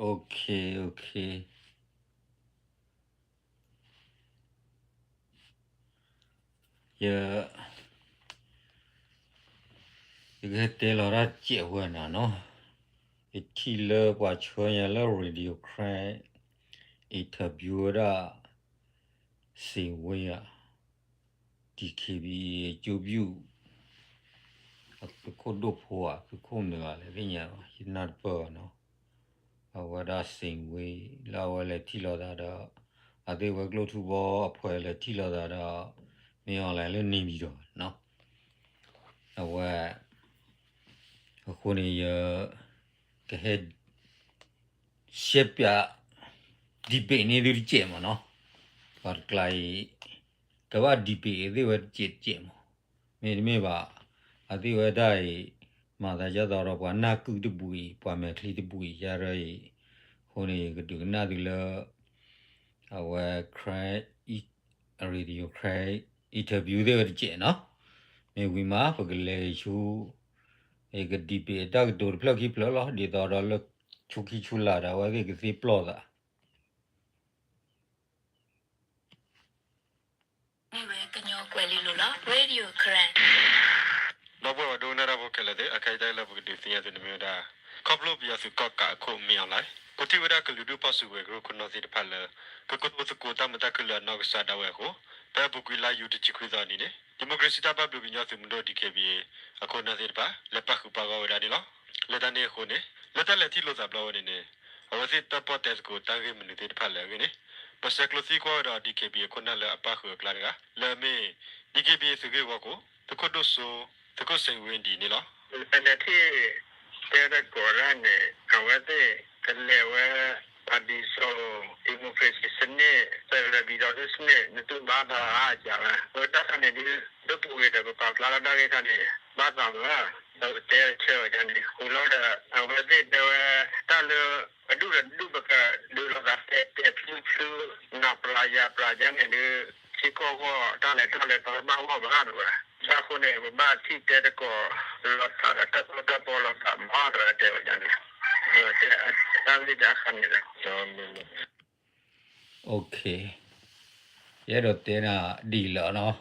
Okay, okay. ယ ယကတဲလီၤတၢ်စဲးဝဲနီၤနီၤ, ယထံၣ်လၢပှၤဆှၢညါလၢ Radio Karen interview ဝဲဒၣ် စ့ၣ်ဝ့ဧါ, DKBA ကၠိဘျုၣ် အသုးခိၣ်ဒိၣ်ဖိဧါ, သုးခိၣ်မနုၤဧါလဲၣ် သ့ၣ်ညါဘၣ်, ယနၢ်တပၢၢ်ဘၣ်နီၤ. အဝဲဒၣ်စ့ၣ်ဝ့ လၢအဝဲလဲၤထံၣ်လိာ်သးဒီး အသ့ၣ်ဝဲကျိၣ်ထူဘီအဖှဲးလဲၤထံၣ်လိာ်သးဒီး မ့ၢ်အီၤလဲၣ်လၢန့ၣ်မံၤဒီးနီၤ. အဝဲ အဃိန့ၣ် ယကဟဲ ရှဲပၠး debate န့ၢ်သုတစဲးမးနီၤ. ပှၤတကျါအံၤ ကဘၣ် debate အသ့ၣ်ဝဲတစဲးတစဲးမး, မ့တမ့ၢ်ဘၣ် အသ့ၣ်ဝဲဒၣ်အံၤ မၤသးဒ်သိးဒီးပှၤနၢ်ကုၢ်တဘှံးအံၤ ပှၤမဲာ်ချံတဘှံးအံၤယၤရၢအံၤ, အဃိန့ၣ် ယကဒုးကနၣ်သုလၢ အဝဲ Karen Radio Karen interview သ့ၣ်ဝဲတစဲးနီၤ. မ့ၢ်ဝံၤမး ပကလဲၤဆူ ယက debate တၢ်ကတိၤတဖျၢၣ်ခံဖျၢၣ်လီၤ. ဒ်သိးဒီးလၢဆူခံဆူလၢ်ဒီး အဝဲသ့ၣ်ကသ့ပျီၢ်သး မ့ၢ်ဝဲကညီကွဲၤလ့လိၤလီၤ. Radio Karen ဒီပုၢ်ဝဲၢ်ဒိကနၣ်တၢ်ဖိခဲလၢာ်သ့ၣ်, အခဲအံၤတၢ်လၢပကဒုးသ့ၣ်ညါသုန့ၣ်မ့ၢ်ဝဲဒၣ် ခီဖျိပယီၤသုးကီၣ်ကးအခိၣ် မ့ၢ်အီၤလဲၣ် ကထံၣ်ဝဲဒၣ်ကလုာ်ဒူၣ်ဖီၣ်စုကဝဲၤကရူၢ်ခိၣ်နၢ်သ့ၣ်တဖၣ်လၢ ကကတိၤသကိးတၢ်မုာ်တၢ်ခုၣ်လၢအနီၢ်ကစၢ်ဒၣ်ဝဲအဃိ, ဖဲအပူၤကွံာ်လါယူၤတဆံခွံသီအနံၤန့ၣ် ဒံၣ်မိၣ်ကရ့ၣ်စံၣ်တၢ်ဘၣ်ဘျုးကညီသုးမုၢ်ဒိၣ် DKBA အခိၣ်နၢ်သ့ၣ်တဖၣ် လဲၤပာ်ဃုာ်ပာ်ဂီၢ်ဝဲဒၣ်န့ၣ်လီၤ. လၢတၢ်န့ၣ်အဃိန့ၣ် လၢတၢ်လဲၤထံၣ်လိာ်သးဘျီဝဲန့ၣ်န့ၣ် အဝဲသ့ၣ်တၢၣ်ပီၣ်တဲသကိးတၢ်ဂ့ၢ်မနုၤသ့ၣ်တဖၣ်လၢအဂ့ၢ်န့ၣ် ပဆဲးကျိးသံကွၢ်ဝဲဒီး DKBA အခိၣ်နၢ်လၢအပၣ်ဃုာ်အကျါတဂၤ လၢအမ့ၢ် DKBA သုးဂ့ၢ်ဝီကိး သုးခိၣ်ဒိၣ်စိ သုးခိၣ်စ့ၣ်ဝ့ဒံးန့ၣ်လီၤ. လဲၤထံၣ်တဲသကိးတၢ်န့ၣ် အဝဲသ့ၣ်ကလဲၤဝဲ ဖးဒံၣ်စိ democracy စနစ် ဖဲလဲၤ ပြည်ထောင်စုစနစ် နသုဘၣ်သးအါကဝဲ အဝဲတၢ်ခါန့ၣ်ဒုး ဒိၣ်ပူၤဂ့ၤဒီး ပပာ်ဖျါလၢတၢ်ဂ့ၢ်ခါန့ၣ် ဘၣ်သးမုာ် ဒီးကတဲဆၢဝဲဒၣ်န့ၣ် ဝံၤလီၤဒီး အဝဲသ့ၣ်တဲဝဲ တၢ်လၢ ပဒူၣ်ဒီးဒူၣ်ပကဒုးလိာ်သးတဲတဲဖျုဖျု နးပြးယၤပြးယါန့ၣ်ဒုး ထံကီၢ်ဂီၢ်တၢ်လဲၤထီၣ်လဲၤထီဘၣ်ဂီၢ်ဘၣ်ဒဝဲ ဘၣ်အဃိန့ၣ် ပဘၣ်ထံၣ်တဲသကိးလိာ်သးဒီးတၢ်ကီတၢ်ပီလိာ်သးမး ဒီးတဲဝဲဒၣ်န့ၣ် တၢ်ဂ့ၢ်တခါန့ၣ်ဒီး ယအဲၣ်ဒိးတဲနၤဒ်အံၤလီၤနီၤ,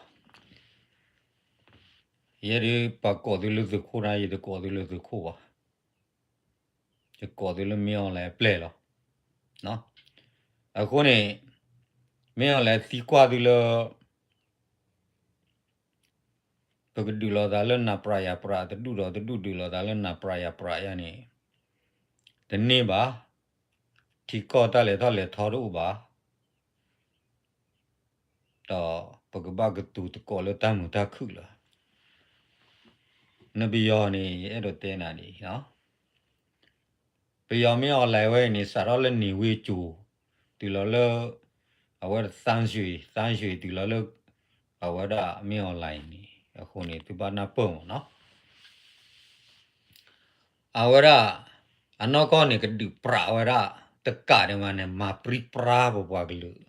ယဲဒုးပှၤကိးသုလၢသုးခိၣ်န့ၣ် ယတကိးသုလၢသုးခိၣ်ဘၣ်, ယကိးသုလၢမ့ၢ်အီၤလဲၣ်အပျဲၢ်လီၤ. အဃိန့ၣ် မ့ၢ်အီၤလဲၣ်သံကွၢ်သုလၢ ပကဒုးလိာ်သးလၢနးပြးယၤပြး တဒူၣ်ဒီးတဒူၣ်ဒုးလိာ်သးလၢနးပြးယၤပြးယါန့ၣ် တန့ၢ်ဘၣ်, ထံကီၢ်တၢ်လဲၤထီၣ်လဲၤထီတအိၣ်ဘၣ်, ဒီးပကဘၣ်ကတိၤသကိးလၢတၢ်မုာ်တၢ်ခုၣ်လီၤ. နပယီၤန့ၣ် ယအဲၣ်ဒိးတဲနၤဒ်အံၤ ပယီၤမ့ၢ်အီၤလဲၣ်ဝဲအံၤန့ၣ် စးထီၣ်လၢန့ၣ်ဝ့ၢ်ကၠိၤ တုၤလီၤလၢ အဝဲသန်းရွှေ သန်းရွှေ တုၤလီၤလၢ အဝဲဒၣ်မ့ၢ်အီၤလဲၣ်အံၤန့ၣ် အဃိန့ၣ် သုဘၣ်နၢ်ပၢၢ်မးနီၤ. အဝဲဒၣ် အနီၢ်ကီၢ်န့ၣ် ကဒုးပြးဝဲဒၣ် တကးဒံးဘၣ်န့ၣ် မၤပြံပြါပပှၤကလုာ်,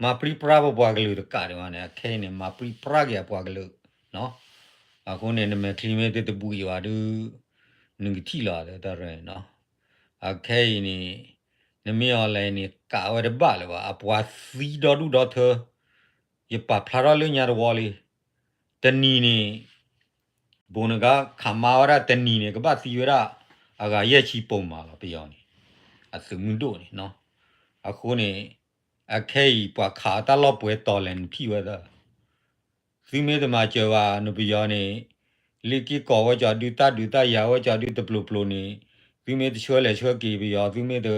မၤပြံပြါပပှၤကလုာ်တကးဒံးဘၣ်န့ၣ် အခဲအံၤန့ၣ် မၤပြံပြါက့ၤအပှၤကလုာ် အဃိန့ၣ် နမဲာ်ချံမ့ၢ်တတဘှံးဘၣ်ဒုး နကထံၣ်လီၤတၢ်ရဲၣ်နီၤ. အခဲအံၤန့ၣ် နမ့ၢ်အီၤလဲၣ်န့ၣ် ကးဝဲတဘၣ်လၢၤဘၣ်, အပှၤသံဒီဒူၣ်ဒီထၢ ယပာ်ဖျါထီၣ်လၢညါတဝီလံ. တနံၤန့ၣ် ဘိးနဂါခးမါဝဲဒၣ်တနံၤန့ၣ် ကဘၣ်သံဝဲဒၣ် အဂၤယဲၢ်ဆံပိာ်မးလီၤ ပယီၤန့ၣ် အသုးမုၢ်ဒိၣ်န့ၣ်နီၤ. အဃိန့ၣ် အခဲအံၤပှၤခးအတၢ်လီၢ်ပှဲၤတီၤလဲၣ် နထံၣ်ဝဲသၢ သုမ့ၢ်တမၤစၢၤဘၣ် နပယီၤန့ၣ် လ့ၢ်က့ၤကီးဝဲကၠီဒု တၢ်ဒုးတၢ်ယၤဝဲကၠီဒု တပျိၤပျိၤန့ၣ် သုမ့ၢ်တဆှၢလဲၤဆှၢက့ၤပယီၤ သုမ့ၢ်တ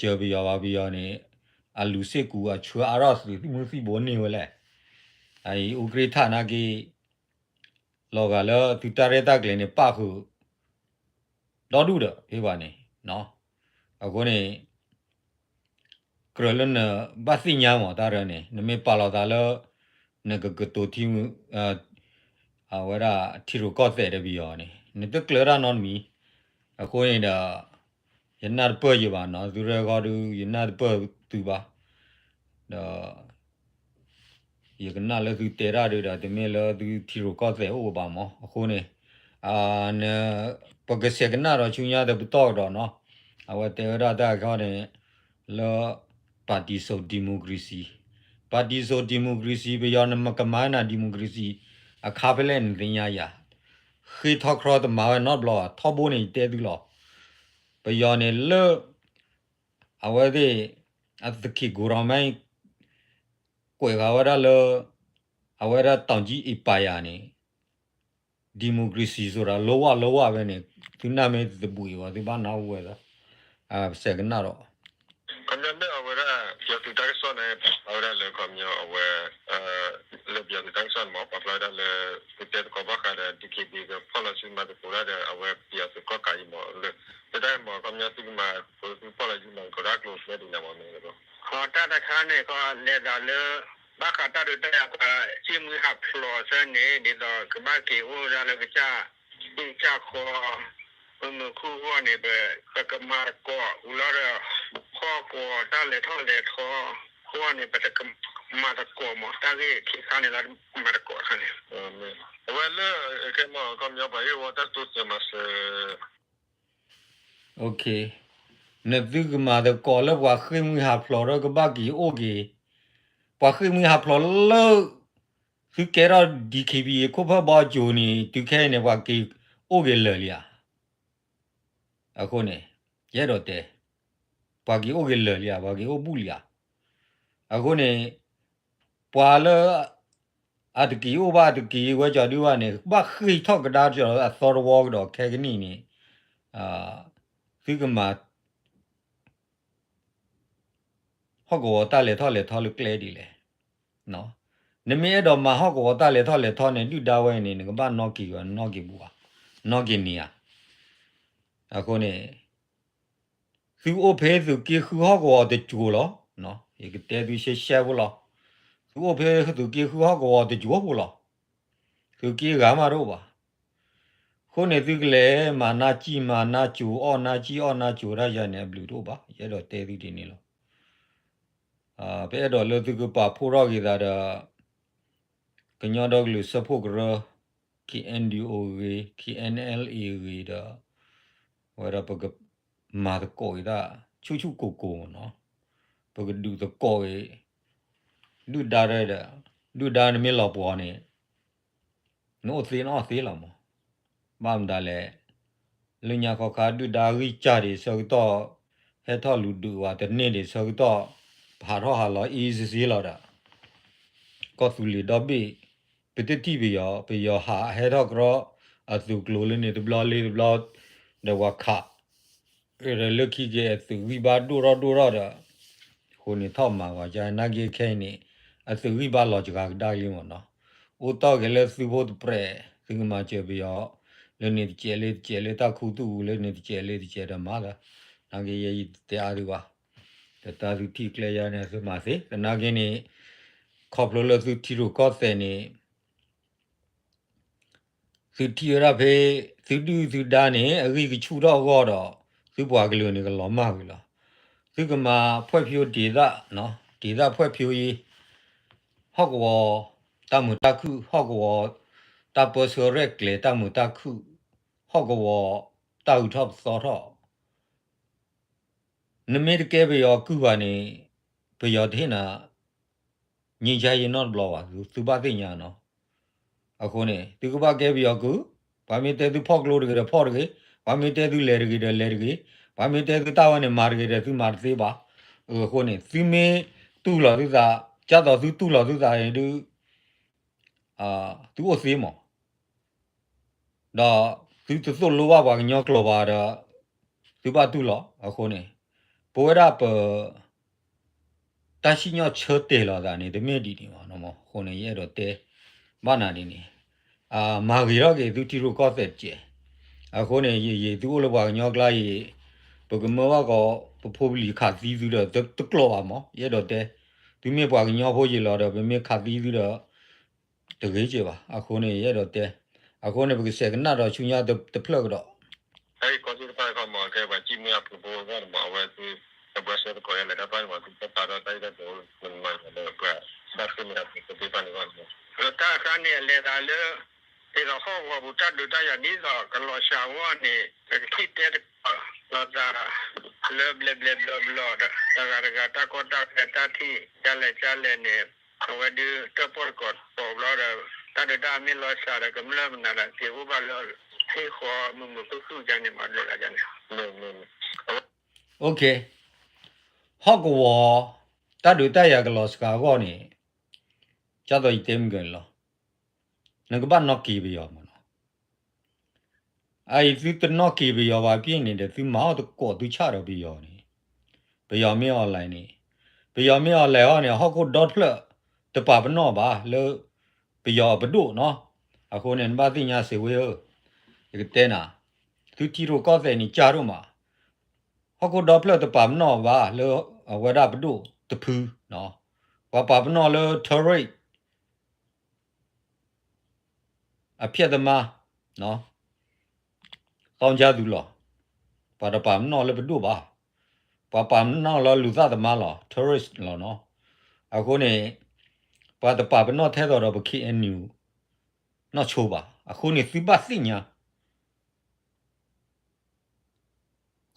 ကျဲၤစၢၤပယီၤဘၣ် ပယီၤန့ၣ် အလူၤစ့ၢ်ကူး အဆှၢအါထီၣ်သုးမုၢ်သံၣ်ဘိန့ၢ်ဝဲလဲၣ်. အအံၤ ဥက္ကဋ္ဌ နာ်က့ လီၤဂာ်လၢသုတၢ်ရဲၣ်တၢ်ကျဲၤန့ၣ် ပၣ်ဃုာ် ဒီဒူၣ်ဒီး ဖဲဘၣ်န့ၣ် အဃိန့ၣ် ကြၢးလၢနဘၣ်သ့ၣ်ညါမးတၢ်ရဲၣ်န့ၣ် နမ့ၢ်ပာ်လီၤသးလၢ နကကတိၤထံ အဝဲဒၣ်ထံရူၢ်ကီၢ်သဲးဒီးပယီၤန့ၣ် နတကျၢၤတၢ်နီတမံၤ. အဃိန့ၣ်ဒီး ယနၢ်တပၢၢ်ယဘၣ်နီၤ သုရဲၣ်ဂီၢ်ဒု ယနၢ်တပၢၢ်သုဘၣ်. ဒီး ယကနၣ်လၢသုတဲတၢ်ဒုဒီး တမ့ၢ်လၢသုထံရူၢ်ကီၢ်သဲးအိၣ်ဘၣ်မး အဃိန့ၣ် ပကဆဲးကနၣ်ဒီးဆူညါဒီးပတီၢ်ကဒီးနီၤ. အဝဲတဲဝဲဒၣ်တၢ်ခီန့ၣ် လၢ ပါတီစုံ ဒီမိုကရေစီ, ပါတီစုံ ဒီမိုကရေစီ ပယီၤနမ့ၢ်ကမၤနၤ ဒီမိုကရေစီ အခါဖဲလဲၣ်နသ့ၣ်ညါယၤ, ဃ့ထီၣ်ခရီတမၤဝဲနီတဘျီဘၣ်, ထီဘိန့ၣ်ယတဲသုလီၤ. ပယီၤန့ၣ်လၢ အဝဲသ့ၣ် အသုးက့ၤကိးထီၣ်မး ကွဲးဃာ်ဝဲဒၣ်လၢ အဝဲဒၣ် တောင်ကြီး အံပါယာ န့ၣ် ဒီမိုကရေစီဆိုတာ လုံးဝလုံးဝ ဖဲန့ၣ် သုနၢ်မ့ၢ်တဘှံးဘၣ် သုဘၣ်နၢ်ဟူဝဲသီ, ပစဲးကနၣ်ဒီး ခီပညီလၢအဝဲဒၣ် ပယီၤသုးတၢ်ကစီၣ်န့ၣ် ပာ်ဖျါဝဲဒၣ်လၢခီပညီအဝဲ လၢပယီၤသုးတၢ်ကစီၣ်န့ၣ်မ့ၢ် ပာ်ဖျါဝဲဒၣ်လၢ သုတဲသကိးဘၣ်ဃးဒီး DKBA ကဖီၣ်လီၤစုမၤသကိးတၢ်ဒီး အဝဲပယီၤသုးကီၣ်ကးအံၤမ့ၢ် လၢ လၢတၢ်မ့ၢ်ခီပညီသုကမၤသကိး သုဖီၣ်လီၤစုမၤသကိးတၢ်ကျိၤကျဲဒ်န့ၣ်မ့ၢ်မ့ၢ်လၢ တၢ်တခါန့ၣ်ကီးလဲၤသးလၢ ဘၣ်ဃးတၢ်ဒုးတၢ်ယၤပှၤစံၣ်မှံဟးဖျိးသၢန့ၣ် ဒ်သိးကဘၣ်က့ၤအိၣ်ဝဲဒၣ်လၢကစၢ် စံၣ်ကစၢ်ဃီ မုာ်မုာ်ခုၣ်အဂီၢ်န့ၣ် ပ ပကမၤသကိးဝံၤလီၤဒီး ဟီၣ်ကဝီၤတၢ်လဲၤထီၣ်လဲၤထီအဂီၢ်န့ၣ် ပတကမၤသကိးမ့ၢ် တၢ်ဂ့ၢ်ခံခါန့ၣ်လီၤ မၤသကိးတခါန့ၣ် အဝဲလၢ ကဲမ့ၢ်ခီပညီပှၤဟ့ၣ်ဝဲတၢ်တိစၢၤမၤစၢၤ နသုကမၤသကိးလၢပှၤဃ့ၢ်မှံဟးဖျိးဒီးကဘၣ်က့ၤအိၣ်က့ၤ, ပှၤဃ့ၢ်မှံဟးဖျိးလၢ သုကဲထီၣ် DKBA ခိၣ်ဖၢၣ်ဘီကၠိၤန့ၣ် တုၤခဲအံၤန့ၣ် ပှၤက့ၤအိၣ်က့ၤလၢာ်လံဧါ. အဃိန့ၣ် ယအဲၣ်ဒိးတဲ ပှၤက့ၤအိၣ်က့ၤလၢာ်လံဧါ, ပှၤက့ၤအိၣ်ဘူၣ်လံဧါ. အဃိန့ၣ် ပှၤလၢ အတက့ၤအိၣ်ဘၣ် အတက့ၤဝဲကၠီဒုဘၣ်န့ၣ် ဘၣ်ဃ့ၢ်ထီၣ်ကဒါက့ၤအသီတဝီကဒီးခဲကနံၣ်န့ၣ် သုကမၤ ဟီၣ်ကဝီၤတၢ်လဲၤထီၣ်လဲၤထီလၢကျဲဒ်လဲၣ်. နမ့ၢ်အဲၣ်ဒိးမၤဟီၣ်ကဝီၤတၢ်လဲၤထီၣ်လဲၤထီန့ၣ် ဒုၣ်ဒါဝဲန့ၣ် နကဘၣ်နီၣ်က့ၤဝဲ နီၣ်က့ၤဘူးဧါ, နီၣ်က့ၤန့ၢ်ဧါ. အဃိန့ၣ် သုအိၣ်ဖဲသုးက့ဃုဟီၣ်ကဝီၤတစိၤလီၤ. ယကတဲသုရှဲရှဲဖိလီၤ. သုအိၣ်ဖဲသုးက့ဃုဟီၣ်ကဝီၤတစိၤဖိလီၤ. သုးက့ဂၤမးတအိၣ်ဘၣ်. အဃိန့ၣ်သုကလဲၤမၤနါစံၣ်မၤနါစိၤ အီၣ်နါစံၣ်အီၣ်နါစိၤတၢ်ယၤန့ၣ် အဘျုးတအိၣ်ဘၣ်. ယအဲၣ်ဒိးတဲသုဒ်န့ၣ်လီၤ. ပအဲၣ်ဒိးလၢသုကပာ်ဖှိၣ်ထီၣ်က့ၤသးဒီး ကညီဒီကလုာ်စၢဖှိၣ်ကရၢ KNDO ဂ့ၤ KNLA ဂ့ၤဒီး အဝဲဒၣ်ပကမၤသကိးက့ၤတၢ် ဆူၣ်ဆူၣ်ကိၢ်ကိၢ်မ့ၢ်နီၤ, ပကဒုးသကိးက့ၤ ဒုၣ်ဒါဒီး ဒုၣ်ဒါနမ့ၢ်လီၤပှီၤန့ၣ် နအိၣ်သ့နအီၣ်သ့လီၤမး, ဘၣ်မတၤလဲၣ်, လၢညါခီခါဒုၣ်ဒါဂံၢ်စၢ်ဒံးဆၢကတီၢ်, ဟဲထီၣ်လူၤဒုးဝဲတန့ၢ်ဒံးဆၢကတီၢ်, ပဟးထီၣ်ဟးလီၤအ့စ့စ့လီၤဒီး ကီၢ်သူလ့ၤဒီဘ့ၣ်, ပတထံၣ်ပယီၤ, ပယီၤဟးဟဲထီၣ်ကြီ အသုးကျိၤလၢန့ၣ်တဘျီလ့တဘျီ, ဒီးပှၤခး, ဒီးလၢခံက့ၤအသုးဂံၢ်ဘါဒိၣ်ထီၣ်ဒိၣ်ထီၣ်ဒီး, အဃိန့ၣ်ထီၣ်မၤဂီၤကနာ်က့ခဲအံၤန့ၣ်, အသုးဂံၢ်ဘါလီၤစှၤကဒါက့ၤလံမ့ၢ်နီၤ, အိၣ်တီၢ်က့ၤလၢသုဖိတပြဲး, သုကမၤစၢၤပယီၤ, လၢန့ၣ်တစဲးလၢတစဲးလၢတၢ်ခူသူၣ်ပူၤလၢန့ၣ်တစဲးလၢတစဲးဒီးမၤလီၤ, နာ်က့ယဲယတဲအါသုဘၣ် ဒီးတၢ်သုထံၣ်ကျဲယါန့ၣ် သုမၤသ့, သနာ်က့န့ၣ်, ခီဖျိလၢသုထံရူၢ်ကီၢ်သဲးန့ၣ်, သုထံၣ်ဝဲဒၣ်ဖဲ, သုဒုၣ်သုဒါန့ၣ် အဂံၢ်ကဆူၣ်ထီၣ်အဂီၢ်ဒီး, သုပှၤကလုာ်န့ၣ်ကလီၤမၢ်ဝံၤလီၤ. သုကမၤ ဖွံ့ဖြိုးဒေသ, ဒေသဖွံ့ဖြိုးရေး, ဟီၣ်ကဝီၤ, တၢ်မုာ်တၢ်ခုၣ်, ဟီၣ်ကဝီၤ, တၢ်ပၢဆှၢရဲၣ်ကျဲၤတၢ်မုာ်တၢ်ခုၣ်, ဟီၣ်ကဝီၤ, တၢ်အုးထီၣ်ပသီထီၣ် နမ့ၢ်တကဲပယီၤကုၢ်ဘၣ်န့ၣ်, ပယီၤတဟ့ၣ်နၤ, ငြိမ်းချမ်းရေးနီတဘျီဘၣ်, သုဘၣ်သ့ၣ်ညါနီၤ. အဃိန့ၣ် သုကဘၣ်ကဲပယီၤကုၢ်, ပှၤမ့ၢ်တဲသုဖီၣ်ကျိတဂ့ၤဒီးဖီၣ်တဂ့ၤ, ပှၤမ့ၢ်တဲသုလဲၤတဂ့ၤဒီးလဲၤတဂ့ၤ, ပှၤမ့ၢ်တဲသုတၢ်ဝဲန့ၣ်မၤတဂ့ၤဒီးသုမၤတသ့ဘၣ်. အဃိန့ၣ် သုမ့ၢ်တူၢ်လိာ်သုသး, ကၢ်သိးသုတူၢ်လိာ်သုသးန့ၣ်ဒုး သုအိၣ်သ့မး ဒီးသုတသိၣ်လိဘၣ်ပှၤကညီကျိာ်ဘၣ်ဒီး သုဘၣ်တူၢ်လိာ်အဃိန့ၣ်, ပဝဲဒၣ်ပ တၢ်စံၣ်ညီၣ်ဆၢတဲာ်လီၤသးန့ၣ် တမ့ၢ်ဒ်န့ၣ်ဘၣ်. အဃိန့ၣ် ယအဲၣ်ဒိးတဲ ဘၣ်နၤဒ်န့ၣ်, မၤဂ့ၤထီၣ်က့ၤသုထံရူၢ်ကီၢ်သဲးတက့ၢ်. အဃိန့ၣ် ယယံာ်သုအိၣ်လၢပှၤကညီကျါအံၤ, ပကမၢဘၣ်ကီး ပဖိပလံၤခးသံသုဒီး တကျိာ်ဘၣ်မး ယအဲၣ်ဒိးတဲ. သုမ့ၢ်ပှၤကညီဖိယံာ်လီၤဒီး ပမ့ၢ်ခးသံသုဒီး တဂ့ၤက့ၤဘၣ်. အဃိန့ၣ် ယအဲၣ်ဒိးတဲ, အဃိန့ၣ် ပကစဲးကနၣ်ဒီးဆူညါတဖျၢၣ်ကဒီး တၢ်ဂ့ၢ်ကီသ့ၣ်တဖၣ်ခီမ့ၢ် ကဲပှၤစံၣ်မ့ၢ်အပူၤဖိဂီၢ်န့ၣ်မ့ၢ် အဝဲသ့ၣ် တဘှါဆှဲသကိးယါလဲၣ် တၢ်ပၢ်န့ၣ်မ့ၢ် သုတၢ်ဖးဒီးတၢ်ဂ့ၢ်တၢ်ကျိၤမ့ၢ်မ့ၢ်လၢပှၤတၢ်ဃ့ၢ်မ့ၢ်တၢ်ဖိသ့ၣ်တဖၣ်န့ၣ်ဂီၢ်န့ၣ် လၢတၢ်အခါန့ၣ် အလဲၤသးလၢ ဒ်သိးဟီၣ်ကဝီၤပူၤတၢ်ဒုးတၢ်ယၤဒ်သိးကလီၤစှၤအဂီၢ်န့ၣ် ပကထံၣ်တဲတကီၢ်လိာ်သး လၢဘျဲၣ်ဘျဲၣ်ဘျီဘျီဒီး တဂၤတဂၤတၢ်ကီတၢ်ခဲတၢ်ထံၣ် ကလဲၣ်ကလဲၣ်န့ၣ် အဝဲဒုးတၢၣ်ပီၣ်တကိးတကိးဘျီဒီး တၢ်ဒုးတၢ်အမ့ၢ်လီၤစှၤဒီးကမျၢၢ်မနုၤဒီး က့ၤအိၣ်ဘၣ်လၢဟံၣ်ဃီမုာ်မုာ်ခုၣ်ခုၣ်ကန့ၣ်မး ဒ်လဲၣ်န့ၣ် ဟီၣ်ကဝီၤ တၢ်ဒုးတၢ်ယၤကလီၤစှၤအဂီၢ်န့ၣ် ကၢ်သိးယတဲမုၢ်ကၢၤန့ၣ်လီၤ. နကဘၣ်နီၣ်က့ၤပယီၤမးနီၤ. အအံၤသုတနီၣ်က့ၤပယီၤဘၣ်ဖဲန့ၣ်ဒီး သုမၤအီၣ်တကိးသုဆၣ်ဒီးပယီၤန့ၣ် ပယီၤမ့ၢ် online န့ၣ် ပယီၤမ့ၢ် online အီၤန့ၣ် ဟီၣ်ခိၣ်ဒီဖျၢၣ်တပာ်ပနီၣ်ဘၣ်လၢ ပယီၤအပဒိၣ်နီၤ. အဃိန့ၣ် နဘၣ်သ့ၣ်ညါစ့ဝ့ဧၢ, ယကတဲနၤ, သုထံရူၢ်ကီၢ်သဲးန့ၣ် ကၢ်ဒိၣ်မး, ဟီၣ်ခိၣ်ဒီဖျၢၣ်တပာ်ပနီၣ်ဘၣ်လၢအဝဲဒၣ်ပဒိၣ်တဖု, ပှၤပာ်ပနီၣ်လၢ terrorist အဖျဲၣ်သမား, သောင်းကျန်းသူလီၤ. ပှၤတပာ်ပနီၣ်လၢပဒိၣ်ဘၣ်. ပှၤပာ်ပနီၣ်လၢလူၤသၣ်သမားလီၤ, terrorist လီၤနီၤ. အဃိန့ၣ် ပှၤတပာ်ပနီၣ်ထဲသိးဒီးပ ခ့ၣ်အဲၣ်ယူၣ် နီၢ်ဆိဘၣ်. အဃိန့ၣ်သုဘၣ်သ့ၣ်ညါ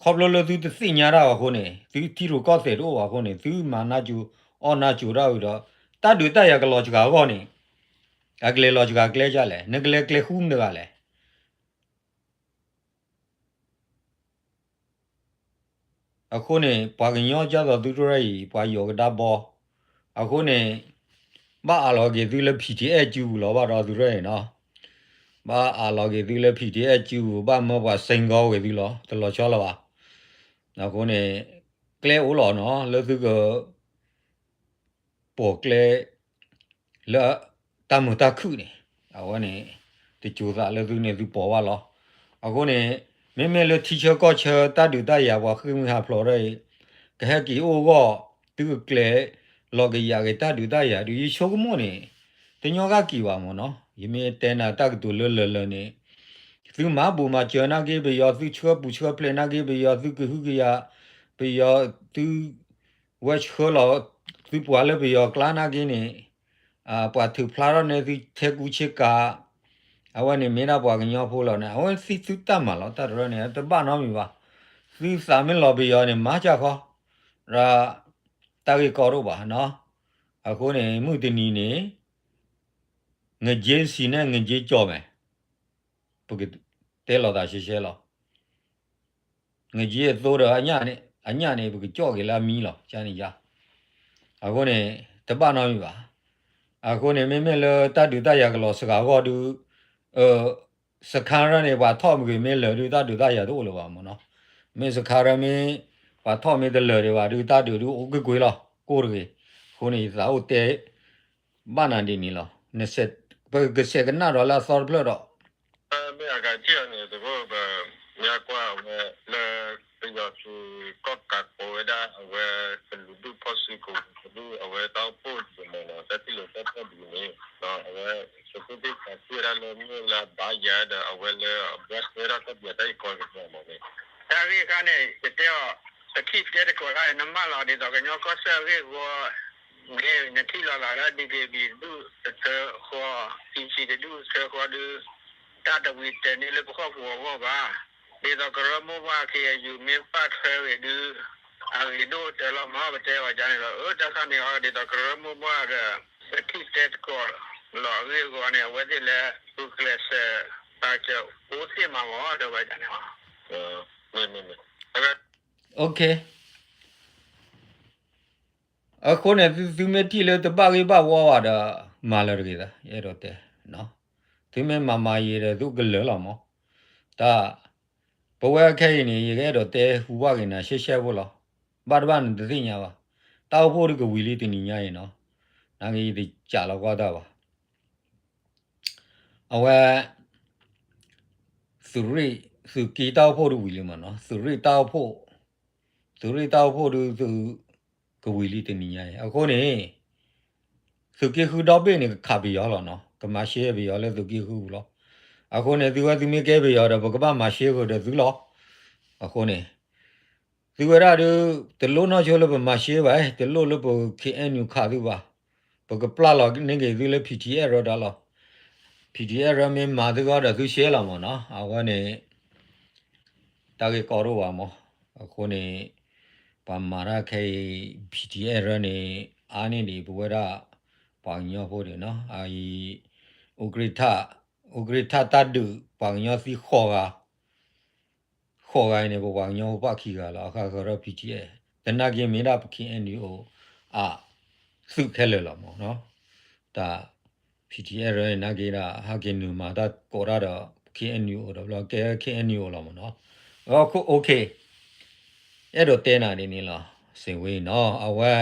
ခီဖျိလၢသုတသ့ၣ်ညါတၢ်ဘၣ်အဃိန့ၣ် သုထံရူၢ်ကီၢ်သဲးတအိၣ်ဘၣ်အဃိန့ၣ် သုမၤနၢ်စိၤအီၣ်နၢ်စိၤတၢ်ဝံၤဒီး တၢ်ဒုးတၢ်ယၤကလီၤစှၤအဂီၢ်န့ၣ် အကလဲၤလီၤစှၤကျဲဒ်လဲၣ်, နကလဲၤကျဲဃူမတဂၤလဲၣ်. အဃိန့ၣ် ပှၤကညီကၢ်သိးသုတရၢအံၤ ပှၤယိၤကဒါဘီ, အဃိန့ၣ် ဘၣ်အးလီၤက့ၤသုလၢ ဖံထံအဲၣ် စုပူၤလီၤဘၣ်ဒီးသုတရၢအံၤနီၤ, ဘၣ်အးလီၤက့ၤသုလၢ ဖံထံအဲၣ် စုပူၤ ဘၣ်မၢပှၤစ့ၢ်ကီးဝဲသုလီၤ, တလီၤဆီလီၤဘၣ်. အဃိန့ၣ် ကျဲအိၣ်လီၤနီၤ လၢသုက ပိာ်ကျဲ လၢတၢ်မုာ်တၢ်ခုၣ်န့ၣ် အဝဲန့ၣ် တစိၤသးလၢသုန့ၣ်သုပိာ်ဘၣ်လီၤ. အဃိန့ၣ် မ့မ့ၢ်လၢထံဆၢကီၢ်ဆၢ တၢ်ဒုးတၢ်ယၤပှၤဃ့ၢ်မှံဟးဖျိးတၢ်အံၤ ကဟဲက့ၤအိၣ်အဂီၢ် သုကကျဲၤလီၤကယၤက့ၤတၢ်ဒုးတၢ်ယၤဒုး ယဆိကမိၣ်န့ၣ် တညီဂၤက့ၤဘၣ်မ့ၢ်နီၤ. ယမ့ၢ်တဲနၤတၢ်ကတိၤလၢလၢာ်လၢာ်န့ၣ် သုမၤဘူၣ်မၤစၢၤနာ်က့ ပယီၤသုဆှၢပူၤဆှၢဖျဲးနာ်က့ ပယီၤသုကဟုကယာ် ပယီၤသု ဝဲဆှၢလီၤ သုပှၤလၢပယီၤကျါနာ်က့န့ၣ် ပှၤထုးဖျါထီၣ်န့ၢ်သုထဲကူဆ့ကၤ အဝဲန့ၣ်မ့ၢ်ဒၣ်ပှၤကညီဖိလီၤန့ၣ် အဝဲသ့ၣ်သုတၢ်မၤလီၤ တၢ်တရၢန့ၣ် တဘၣ်နီတမံၤဘၣ်. သုသးမ့ၢ်လီၤပယီၤန့ၣ် မၤစၢ်ခီ ရၢ တၢ်ဂ့ၢ်ကီဒိၣ်ဘၣ်နီၤ. အဃိန့ၣ် မုၢ်တနံၤန့ၣ် ငက့စံးန့ၣ် ငက့ကၠီၣ်မဲာ် ပကတဲလီၤသးရှဲရှဲလီၤ. ငက့အသိဒီးအညၣ်န့ၣ် ပကကၠီၣ်က့ၤလၢအမံလီၤ ကန့ၣ်ယါ. အဃိန့ၣ် တဘၣ်နီတမံၤဘၣ်. အဃိန့ၣ် မ့မ့ၢ်လၢတၢ်ဒုးတၢ်ယၤကလီၤစှၤအဂီၢ်ဒုး စခါရၢန့ၣ် ပှၤထီၣ်မ့ၢ်ဂ့ၤမ့ၢ်လၢာ်ဒုး တၢ်ဒုးတၢ်ယၤတအိၣ်လၢၤဘၣ်မ့ၢ်နီၤ. မ့ၢ်စခါရၢမ့ၢ် ပှၤထီၣ်မ့ၢ်တလၢာ်ဒံးဘၣ်ဒုး တၢ်ဒုးဒုးအိၣ်ကွ့ၢ်ကွ့ၢ်လီၤ ကိၢ်တဂ့ၤ. အဃိန့ၣ် ယသးအိၣ်တဲ ဘၣ်နၤဒ်န့ၣ်လီၤ. ပကဆဲးကနၣ်ဒီးလၢအသီတဖျၢၣ်ဒီး မ့ၢ်အဂၤထံၣ်အီၤန့ၣ် သကိးပ မ့ၢ်ကွၢ်အဝဲလၢ ပယီၤသုးကီၣ်ကးကိးဝဲဒၣ် အဝဲကလူးဒူၣ်ဖီၣ်စုကဝဲၤကဒု အဝဲတၢ်အိၣ်ဖှိၣ်ဒ်န့ၣ်လီၤ တၢ်ထံၣ်လိာ်တၢ်ထီၣ်ဒ်န့ၣ် အဝဲ သုးခိၣ်သ့ၣ်တဖၣ်ထံၣ်ဝဲဒၣ်လၢမ့ၢ်လၢအဘါယၤဒီး အဝဲလၢအဘၣ်ထွဲဒၣ်ကီၢ်ပယီၤတၢ်အံၤကီၢ်ကပၤမ့ၢ်န့ၣ် တၢ်ဂ့ၢ်ခါန့ၣ် ယတဲအီၤ ပထံၣ်တဲတကိးတၢ်န့ၣ် နမၢလီၤဒ်သိးကညီကီၢ်စဲၣ်အဂ့ၢ်အဝီ မ့ၢ်နထံၣ်လီၤသးလၢ DKBA တဒူၣ်တဆၢဃီ CC တဒူၣ်တဆၢဃီဒုး တၢ်တဝံၤတဲာ်န့ၢ်လၢပဟီၣ်ကဝီၤအဂီၢ်ဘၣ်. ဒ်သိးကရၢမိၢ်ပှၢ် KNU မ့ၢ်ပာ်ထွဲဂ့ၤဒုး အဂ့ၤဒိၣ်တဲလီၤမး ပတဲအီၤဒ်န့ၣ်လီၤ. အၢ တၢ်ခါန့ၣ်အီၤ ဒ်သိးကရၢမိၢ်ပှၢ်ဒီး ပထံၣ်တဲတကိးလီၤအဂ့ၢ်အဂီၢ်န့ၣ် အဝဲသ့ၣ်လၢ ဃုကျဲးစၢး ပာ်စၢၤအိၣ်သ့ၣ်မးမး တဲဝဲဒ်န့ၣ်လီၤ. အဃိန့ၣ် သုမ့ၢ်ထံၣ်လၢတဘၣ်ဂ့ၢ်ဘၣ်ဝီဘၣ်ဒီး မၤလၢၤတဂ့ၤသး ယအဲၣ်ဒိးတဲ, သုမ့ၢ်မၤမၤယံၤဒီး သုကလၢာ်လီၤမး. တၢ် ပဝဲခဲအံၤန့ၣ် ယကအဲၣ်ဒိးတဲဟူဘၣ်က့ၤနၤရှဲရှဲဖိလီၤ. ဘၣ်တဘၣ်နတသ့ၣ်ညါဘၣ်. တၢ်အိၣ်ဖှိၣ်ဒုးကဝံၤလံတနံၤညါအံၤနီၤ. နာ်က့ယတစးလီၤကွၢ်တၢ်ဘၣ်. အဝဲ သုးရ့ၣ် သုးက့တၢ်အိၣ်ဖှိၣ်ဒုးဝံၤလံမးနီၤ. သုးရ့ၣ်တၢ်အိၣ်ဖှိၣ် သုးရ့ၣ်တၢ်အိၣ်ဖှိၣ်ဒုး သုးကဝံၤလံတနံၤညါအံၤ အဃိန့ၣ် သုးက့ဃုဒီဘ့ၣ်န့ၣ် ကခးပယီၤလီၤနီၤ. ကမၤရှဲပယီၤလၢသုးက့ဃုပူၤလီၤ. အဃိန့ၣ် သုဝဲသုမ့ၢ်ကဲပယီၤဒီး ပကဘၣ်မၤရှဲဃုာ်ဒီးသုလီၤ. အဃိန့ၣ် သုဝဲဒၣ်ဒုး တလိၣ်နီၢ်ဆိလၢပမၤရှဲဘၣ်, တလိၣ်လၢပ KNU ခးသုဘၣ်. ပကပျၢ်လီၤန့ၢ်က့ၤသုလၢ PDF ရၢတၢ်လီၤ. PDF ရၢမ့ၢ်မၤသုဂီၢ်ဒီးသုရှဲလီၤမးနီၤ. အဝဲန့ၣ် တၢ်ဂ့ၢ်ကီဒိၣ်ဘၣ်မး. အဃိန့ၣ် ပှၤမၤတၢ်ခဲအံၤ P T F ရၢန့ၣ် အါန့ၢ်ဒံးပဝဲဒၣ် ပှၤကညီဖိဒံးနီၤ, အအံၤ ဥက္ကဋ္ဌ ဥက္ကဋ္ဌတၢ်ဒုးပှၤကညီသံဃိးဂၤ ဃိးဂၤအံၤန့ၣ် ပပှၤကညီဖိပာ်ခံဂၤလီၤ, အဃၢဃၢၤထီၣ် P T F, သနာ်က့မ့ၢ်ဒၣ်ပ K N U အသုးခဲလၢာ်လီၤမးနီၤ, တၢ် P T F ရၢန့ၣ် နာ်က့ဒၣ် ဟဲက့ၤနုာ်မၤတၢ်ကိးတၢ်ဒီး K N U ဒီးဘျီကဲ K N U လီၤမးနီၤ, အ OK, အဲၣ်ဒိးတဲနၤဒ်န့ၣ်လီၤ, စ့ၢ်ဝဲနီၤ, အဝဲ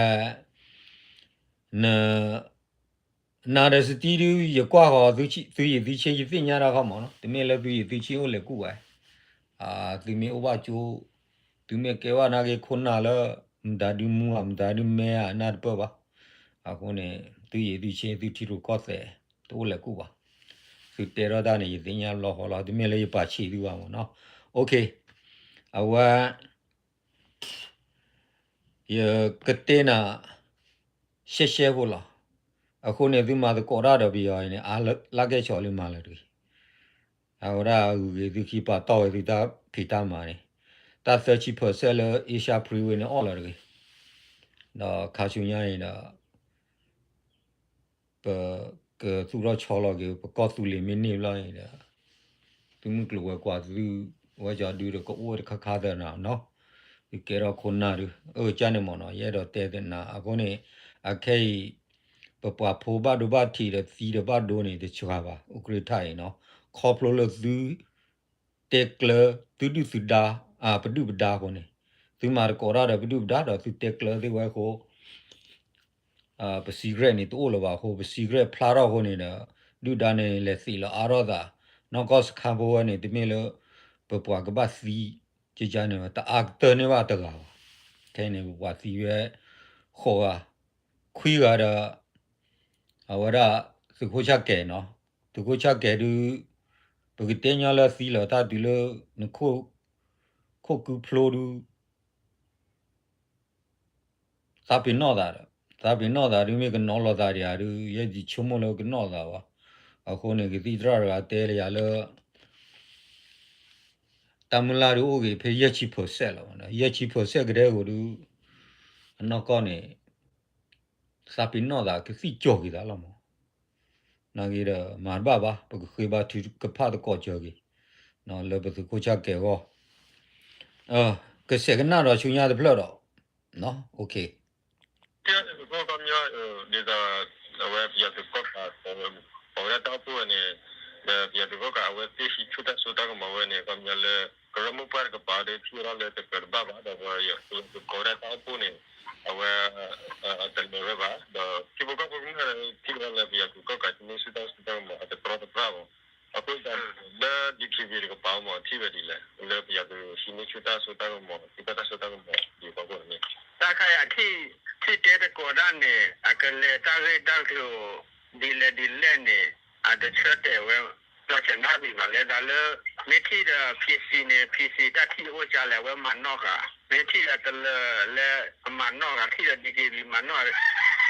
န နၤဒီးစတံဒု ယကွၢ်ဃီၤသု သုယံာ်သုဆ့ ယသ့ၣ်ညါတၢ်ခီမးနီၤ, တမ့ၢ်လၢသုယံာ်သုဆ့အိၣ်လဲၤကူၣ်ဝဲ, သုမ့ၢ်အိၣ်ဘၣ်ကၠိ, သုမ့ၢ်ကဲဘၣ်နာ်က့ခိၣ်နၢ်လၢ မတၤဒုမူဧါ မတၤဒုမဲဧါ နၢ်တပၢၢ်ဘၣ်, အဃိန့ၣ် သုယံာ်သုဆ့သုထံရူၢ်ကီၢ်သဲး တအိၣ်လဲၤကူၣ်ဘၣ်, သုတဲထီၣ်တၢ်န့ၣ် ယသ့ၣ်ညါလီၤဃီလီၤ, တမ့ၢ်လၢယပာ်ဆံးသုဘၣ်မးနီၤ, OK, အဝဲ ယကတဲနၤ ရှဲရှဲဖိလီၤ, အဃိန့ၣ် သုမၤသကိးတၢ်ဒီးပယီၤအံၤန့ၣ် အါလၢကဲဆီးလၢမၤလၢၤတဂ့ၤ, အဝဲဒၣ်ဂုၤက့ၤသုခံပာ်တီၢ်ဝဲသုတၢ်ဖံးတၢ်မၤန့ၣ်, တၢ်သၢဆံ percent လၢ Asia Freeway န့ၣ်အီၣ်လီၤတဂ့ၤ, ဒီးခါဆူညါအံၤဒီး ပကသူၣ်ထီၣ်ဆီလီၤက့ၤ ပကီၢ်သူလ့ၤမ့ၢ်န့ၢ်ဘျီအံၤဒီး သုမုၢ်ကျိၤဝဲၤကွာ်သု ဝဲကၠီဒုဒီးကအိၣ်ဝဲတခါခါသၢနၤနီၤ, သုကဲထီၣ်ခိၣ်နၢ်ဒု အၢကၢန့ၣ်မးနီၤ, ယအဲၣ်ဒိးတဲသနၤ အဃိန့ၣ် အခဲအံၤ ပပှၤဖိဘၣ်ဒိဘၣ်ထံးဒီးသံဒီးဘၣ်ဒိန့ၣ် တစှၤဘၣ် ဥက္ကဋ္ဌအံၤနီၤ, ခီဖျိလၢသု တဲကျၢၤ သုဒုၣ်သုဒါ ပဒုၣ်ပဒါအဃိန့ၣ်, သုမၤသကိးတၢ်ဒီးပဒုၣ်ပဒါဒီးသုတဲကျၢၤသ့ၣ်ဝဲအဃိ ပ secret န့ၣ် တအိၣ်လၢၤဘၣ်အဃိ ပ secret ဖျါထီၣ်အဃိန့ၣ်ဒီး ဒုၣ်ဒါန့ၣ် လဲၤသံးလီၤအါထီၣ်သး, နီၢ်ကီၢ်စခါဖိဝဲန့ၣ် တမ့ၢ်လၢ ပပှၤကဘၣ်သံ ကကန့ၣ် တအါကတၢၢ်န့ၢ်ဘၣ်တဂၤဘၣ်. ခဲအံၤန့ၣ် ပပှၤသံဝဲ ဃိးဂၤ, ခွံဂၤဒီး အဝဲဒၣ် သုးခိၣ်ဆၣ်ကဲၤနီၤ, သုးခိၣ်ဆၣ်ကဲၤဒုး ပကတဲညီလၢသံလီၤတၢ်တုၤလၢ နခိၣ် ခိၣ်ကုဖျိဒုး သးပ့ၤနီၣ်သးဒီး သးပ့ၤနီၣ်သးဒုး မ့ၢ်ကနီၤလီၤသးဒံးဧါဒုး ယဲယဆိကမိၣ်လၢကနီၣ်သးဘၣ်. အဃိန့ၣ် ကသံၣ်သရၣ်တဂၤတဲလၢယၤလၢ တၢ်မုၢ်လၢ်ဒုးအိၣ်ဂ့ၤဖဲယဲၢ်ဆံ percent လီၤ. ယဲၢ်ဆံ percent ကဒဲက့ၤဒုး အနီၢ်ကီၢ်န့ၣ် သးပ့ၤနီၣ်သးကသံၣ်ကၠီၤက့ၤသးလီၤမး. နာ်က့ဒီး မၤတဘၣ်ဘၣ် ပကဃ့ဘါထုကဖၣ်သကိးစၢၤက့ၤ လၢပသုးခိၣ်ဆၣ်ကဲၤအဂီၢ် ကစဲးကနၣ်ဒီးဆူညါတဖျၢၣ်ဒီး ကီၢ်ကီၢ်မညီ ဒ်သိး အဝဲပယီၤသုးကီၣ်ကး ကိးဝဲဒၣ်တၢ်အိၣ်ဖှိၣ်ဝဲန့ၣ် ဒီးပယီၤသုးကီၣ်ကး အဝဲသ့ၣ်ဟံးဆူၣ်တၢ်စိတၢ်ကမီၤဝဲန့ၣ် ကီၢ်ကီၢ်မညီလၢ ကရၢမိၢ်ပှၢ်တကပၤဒီး ထံၣ်ဝဲဒၣ်လၢတကြၢးတဘၣ်ဘၣ်ဒီး ပယီၤသုးကီၣ်ကးဝဲဒၣ်တၢ်အိၣ်ဖှိၣ်န့ၣ် အဝဲ တလၢၤဝဲဘၣ် ဒီးထံဖိကီၢ်ဖိကမျၢၢ်ထံၣ်ဝဲဒၣ်လၢပယီၤသုးကီၣ်ကး ဟံးန့ၢ်ဆူၣ်တၢ်စိတၢ်ကမီၤ အတတြီတပြၣ်ဘၣ်. အဃိသတးန့ၣ် လၢ DKBA တကပၤမ့ၢ်ထံၣ်ဝဲဒ်လဲၣ် လၢပယီၤသုးဟံးန့ၢ်ဆူၣ်တၢ်စိတၢ်ကမီၤ ဟံးဃီတၢ်စိတၢ်ကမီၤဒ်အဖီခိၣ်န့ၣ် တၢ်ခါအံၤ ထံၣ်တဲသကိးတၢ်န့ၣ် အကလဲၤတၢ်ဂ့ၢ်တၢ်ကျိၤ ဒ်လဲၣ်ဒ်လဲၣ်န့ၣ် အတဆၢတဲာ်ဝဲ လီၤဆဲးနီတမံၤဘၣ် လၢသးလၢ မ့ၢ်ထံၣ်ဒီး PC န့ၣ် PC တၢ်ထံၣ်အိၣ်ကလဲၣ် အဝဲမၤနီၣ်ဃာ် မ့ၢ်ထံၣ်ဒီးတလၢၤလၢအမၤနီၣ်ဃာ် ထံၣ်ဒီး DKBA မၤနီၣ်ဃာ်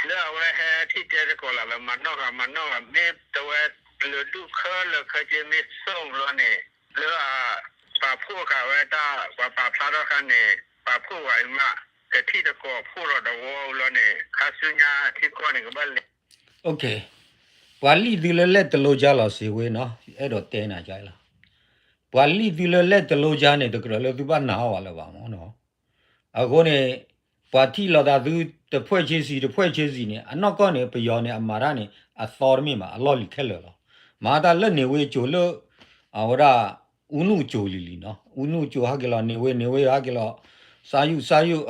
လၢအဝဲဟဲထံၣ်တဲသကိးလီၤ လၢမၤနီၣ်ဃာ် မၤနီၣ်ဃာ် မ့ၢ်တဝဲ လၢဒူၣ်ခၢလၢခၢက့မ့ၢ်ဆိၣ်ဘျီန့ၣ် လၢအ ပာ်ဖှိၣ်ဃာ်ဝဲတၢ် ပှၤပာ်ဖျါထီၣ်ခါန့ၣ် ပာ်ဖှိၣ်ဝဲအံၤမး ကထံၣ်သကိးဖှိၣ်ဒီးတဝီဘျီန့ၣ် ခါဆူညါထံကီၢ်န့ၣ် ကဘၣ်လဲၤ ပှၤလံၣ်သုလၢလဲၣ်တလိကါလီၤစ့ၢ်ဝဲနီၤ အဲၣ်ဒိးတဲနၤကလီၤ ပှၤလံၣ်သုလၢလဲၣ်တလိကါန့ၣ် တကြၢးလၢသုဘၣ်နာ်အီၤဘၣ်လၢၤဘၣ်မ့ၢ်နီၤ အဃိန့ၣ် ပှၤထံၣ်လိာ်သးသုတဖွဲ့ချင်းစီ တဖွဲ့ချင်းစီန့ၣ် အနီၢ်ကီၢ်န့ၣ် ပယီၤန့ၣ် အမၤတၢ်န့ၣ် အသီတမ့ၢ်ဘၣ် အလီၢ်လံၤခဲလၢာ်လီၤ. မၤတၢ်လၢန့ၣ်ဝ့ကၠိၤလၢ အဝဲဒၣ် ဦးနုအစိၤလံၤလံၤနီၤ ဦးနုအစိၤဟဲက့ၤလီၤ န့ၣ်ဝ့ န့ၣ်ဝ့ဟဲက့ၤလီၤ စါယုၣ် စါယုၣ်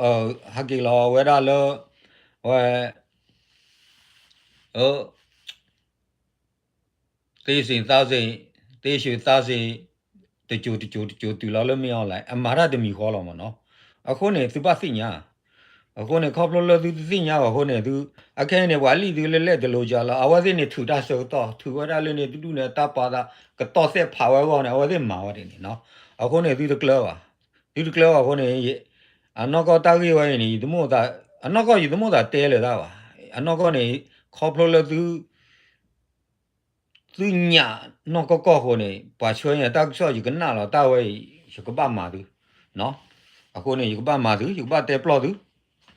ဟဲက့ၤလီၤဝဲဒၣ်လၢ ဝဲ သ့စ့ၣ်သးစ့ၣ် သ့ၡွ့သးစ့ၣ် တစိၤတစိၤတစိၤတုၤလီၤလၢမ့ၢ်အီၤလဲၣ် အမၤတၢ်တမံၤဃီလီၤမ့ၢ်နီၤ. အဃိန့ၣ် သုဘၣ်သ့ၣ်ညါ အဃိန့ၣ် ခီဖျိလၢသုတသ့ၣ်ညါဘၣ်အဃိန့ၣ် သု အခဲအံၤန့ၣ် ပှၤလံၣ်သုလၢလဲၣ်တလိကါလီၤ အဝဲသ့ၣ်န့ၣ် ထုးတၢ်ဆၢကတီၢ် ထုးဝဲဒၣ်လၢန့ၣ်တဒူၣ်န့ၣ် တၢ်ပာ်သး ကတီၢ်သဲၣ်ဖးဝဲအဂီၢ်န့ၣ် အဝဲသ့ၣ်မၤဝဲဒ်န့ၣ်နီၤ. အဃိန့ၣ် သုတကျၢၤဘၣ် သုတကျၢၤဘၣ်အဃိန့ၣ် အနီၢ်ကီၢ်တၢ်ဂ့ၢ်ဝဲအံၤန့ၣ် ယတမိၣ်သး အနီၢ်ကီၢ်ယတမိၣ်သးတဲလၢၤတၢ်ဘၣ်. အနီၢ်ကီၢ်န့ၣ် ခီဖျိလၢသု သုညၣ်နီၢ်ကီၢ်ကီၢ်အဃိန့ၣ် ပှၤဆှၢန့ၣ် တၢ်ကစီၣ်ယကနၣ်လီၤတၢ်ဝဲအံၤ ယကဘၣ်မၤသု နီၤ. အဃိန့ၣ် ယကဘၣ်မၤသု, ယကဘၣ်တဲပျီၢ်သု,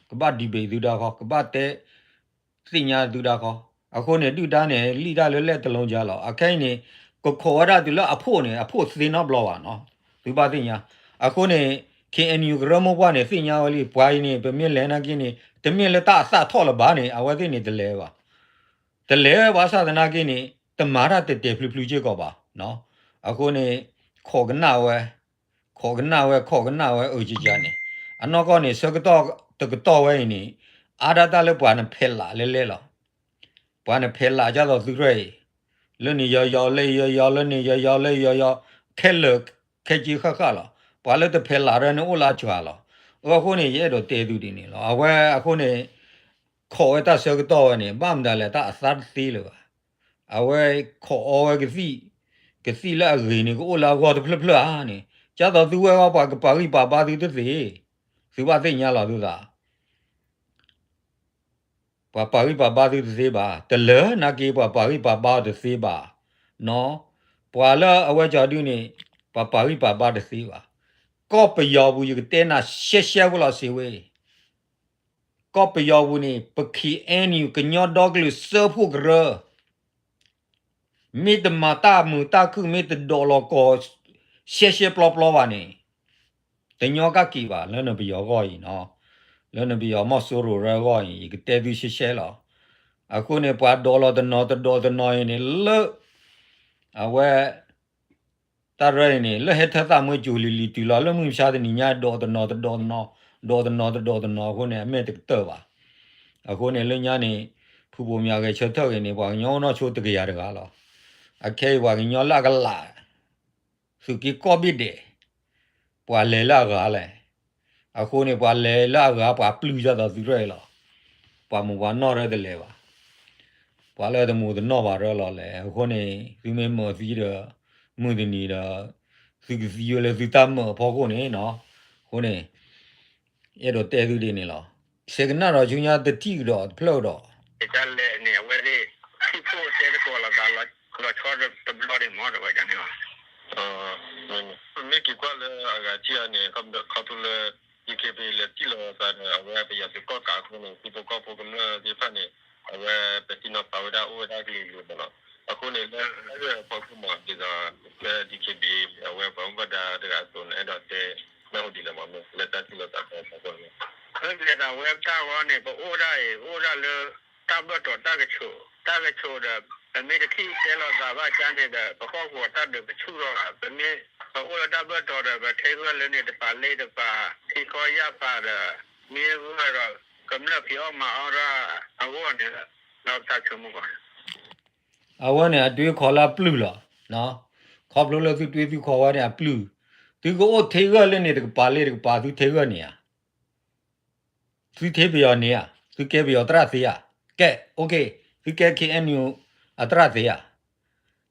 ကဘၣ် debate သုတၢ်ဃီ, ကဘၣ်တဲ သ့ၣ်ညါသုတၢ်ဃီ. အဃိန့ၣ် ဒုၣ်ဒါန့ၣ် လံၣ်တၢ်လၢ လက်တစ်လုံးခြားလီၤ. အခဲအံၤန့ၣ် ကခိးဝဲဒၣ်တုၤလၢအဖှိၣ်န့ၣ် အဖှိၣ်သ့နီတဘျီဘၣ်နီၤ, သုဘၣ်သ့ၣ်ညါ. အဃိန့ၣ် ခ့ၣ်အဲၣ်ယူၣ် ကရၢမိၢ်ပှၢ်န့ၣ် သ့ၣ်ညါဝဲလံ, ပှၤအံၤန့ၣ် ပမ့ၢ်လဲၤနာ်က့န့ၣ် တမ့ၢ်လၢတၢ်အသၣ်ထီၣ်လၢၤဘၣ်န့ၣ် အဝဲသ့ၣ်န့ၣ် တလဲၤဘၣ်. တလဲၤဘၣ်ဆၣ်သနာ်က့န့ၣ် တမၤတၢ်တဲာ်တဲာ်ဖျုးဖျုးစ့ၢ်ကီးဘၣ်. အဃိန့ၣ် ခိးကနၣ်ဝဲ, ခိးကနၣ်ဝဲ ခိးကနၣ်ဝဲအုးကကန့ၣ်, အနီၢ်ကီၢ်န့ၣ် ဆၢကတီၢ်တကတီၢ်ဝဲအံၤန့ၣ် အါဒၣ်တၢ်လၢပှၤနဖဲးလးလဲလဲလီၤ. ပှၤနဖဲးလးကၢ်သိးသုရဲၣ်အံၤ, လၢန့ၣ်ယီၤယီၤ လၢယီၤယီၤ လၢန့ၣ်ယီၤယီၤ လၢယီၤယီၤ ခဲလၢာ်ခဲဆ့ဃၣ်ဃၣ်လီၤ. ပှၤလၢတဖဲးလးရဲန့ၣ်အိၣ်လၢအစှၤလီၤ. အဃိန့ၣ် ယအဲၣ်ဒိးတဲသုဒ်န့ၣ်လီၤ. အဝဲအဃိန့ၣ် ခိးဝဲတၢ်ဆၢကတီၢ်ဝဲန့ၣ် ဘၣ်မတၤလဲၣ် တၢ်အသးတသ့လၢၤဘၣ်. အဝဲခိးအီဝဲကသံၣ်, ကသံၣ်လၢအဂ့ၤန့ၣ် ကအိၣ်လၢအဂီၢ်တဖျၢၣ်ဖျၢၣ်ဧါန့ၣ်, ကၢ်သိးသုဝဲအီၤပှၤကပာ်ဂံၢ်ပာ်ဘါသုတသ့, သုဘၣ်သ့ၣ်ညါလီၤသုသး ပှၤပာ်ဂံၢ်ပာ်ဘါသုတသ့ဘၣ်, တလၢနာ်က့ ပှၤပာ်ဂံၢ်ပာ်ဘါအီၤတသ့ဘၣ်နီၤ. ပှၤလၢအဝဲကၠီဒုန့ၣ် ပှၤပာ်ဂံၢ်ပာ်ဘါတသ့ဘၣ်. ကီၢ်ပယီၤပူၤ ယကတဲနၤရှဲရှဲဖိလီၤစ့ဝဲ ကီၢ်ပယီၤပူၤန့ၣ် ပ ခ့ၣ်အဲၣ်ယူၣ် ကညီဒီကလုာ်စၢဖှိၣ်ကရၢ မ့ၢ်တမၤတၢ်မုာ်တၢ်ခုၣ် မ့ၢ်တဒိးလီၤကီၢ် ရှဲရှဲပျီပျီဘၣ်န့ၣ် တညီကၣ်က့ၤဘၣ် လၢနပယီၤအဂီၢ်အံၤနီၤ, လၢနပယီၤမီၢ်စိရိၤရၢအဂီၢ်အံၤ ယကတဲသုရှဲရှဲလီၤ. အဃိန့ၣ် ပှၤဒိးလီၤတနီၤတဒိးတနီၤအံၤန့ၣ် လၢ အဝဲ တၢ်ရၢအံၤန့ၣ် လၢဟဲထၢသးမွဲကၠိၤလံၤလံၤတုၤလီၤ လၢမုၢ်မဆါတနံၤညါ ဒိးတနီၤတဒိးတနီၤ, ဒိးတနီၤတဒိးတနီၤအဃိန့ၣ် အမဲာ်တကတၢၢ်ဘၣ်. အဃိန့ၣ် လၢညါန့ၣ် ဖုဘိၣ်မၠးဂဲၤဆၢထၢၣ်ဂ့ၤန့ၣ် ပှၤကညီအိၣ်နီၢ်ဆိတကယၤတဂၤလီၤ. အခဲအံၤပှၤကညီလၢအကလး သုးက့ကိးဘ့ၣ်ဒဲး ပှၤလဲၤလၢအဂၤလဲၣ်. အဃိန့ၣ် ပှၤလဲၤလၢအဂၤ ပှၤပျုၢ်ဒ်သိးသုးရဲၣ်အံၤလီၤ. ပှၤမိၢ်ပှၤနီၢ်ရၢတလဲၤဘၣ်. ပှၤလၢတမိၢ်တနီၢ်ဘၣ်ရၢလီၤလဲၣ်. အဃိန့ၣ် သုမ့ၢ်မၢသံဒီး မုၢ်တနံၤဒီး သုကသံဝဲလၢသုတၢ်မၢအဖီခိၣ်န့ၣ်နီၤ. အဃိန့ၣ် အဲၣ်ဒိးတဲသုဒ်န့ၣ်လီၤ. ဆဲးကနၣ်ဒီးဆူညါတထံၣ်ကဒီးတဖျၢၣ်ဒီး တၢ်လဲၣ်န့ၣ် အဝဲသ့ၣ် ထံၣ်ဖိတဲသကိးလိာ်သး လီၤဆီတဘျီဒံးမ့ၢ်တဝဲန့ၣ်လီၤ. မ့မ့ၢ်က့ၤကွၢ်လၢအဂၤထံၣ်အီၤန့ၣ် ခီဖျိလၢ DKBA လဲၤထံၣ်လိာ်သးဒီး အဝဲပယီၤသုးကီၢ်ကးအဃိန့ၣ် ထံဖိကီၢ်ဖိကမျၢၢ်သ့ၣ်တဖၣ်န့ၣ် အဝဲပထံၣ်နီၤဖးဝဲဒၣ်အိၣ်ဝဲဒၣ်ကလုာ်ကလုာ်မ့ၢ်နီၤ. အဃိန့ၣ် လၢအဂ့ၢ်အဖီခိၣ်မ့ၢ် ဒ်သိး လၢ DKBA အဝဲပှၤဘၣ်မူဘၣ်ဒါတဂၤအသိးန့ၣ် အဲၣ်ဒိးတဲ နၢ်ဟူဒ်လဲၣ်မ့ၢ် လၢတၢ်ထံၣ်လိာ်သးတၢ်ဖီခိၣ်န့ၣ် လၢလဲၤသးဝဲတၢ်ဂီၢ်န့ၣ် ပအိၣ်ဒၣ်အံၤ အိၣ်ဒၣ်လၢ တၢ်ဘၢၣ်တီၤတၢ်ကဆိး တၢ်ကဆိးဒီး ပမ့ၢ်တထံၣ်တဲလိာ်သးဘၣ်ကါန့ၣ်ဒီး ပဟီၣ်ကဝီၤတၢ်ဒုးပဆူၣ်ထီၣ်ဘၣ်. ပမ့ၢ် ပအိၣ်လၢတၢ်ဘၢၣ်တီၤဒီး ပထံဂၢၢ်လၢန့ၣ်တပာ်လ့တပာ် ထံကီၢ်ယၢ်ပာ်ဒီး မ့ၢ်ဂၢၢ်ဒီး ကမျၢၢ်ဖံးအီၣ်မၤအီၣ်တၢ်အဂီၢ်န့ၣ် လၢပတၢ်ဆိကမိၣ်ဘၣ် အဝဲန့ၣ် အဒွဲခီလၢအပျုၢ်လီၤ. ခီဖျိလၢသုဒွဲသုခီဝဲန့ၣ်အပျုၢ်, သုကအိၣ်ထံဂၢၢ်လၢန့ၣ်တကပၤလ့တကပၤ သုထံဂၢၢ်န့ၣ်ဧါ, သုထံပယီၤန့ၣ်ဧါ, သုကဲပယီၤသရၣ်သ့ဧါ, ကဲ OK, သုကဲ KNU အသရၣ်သ့ဧါ,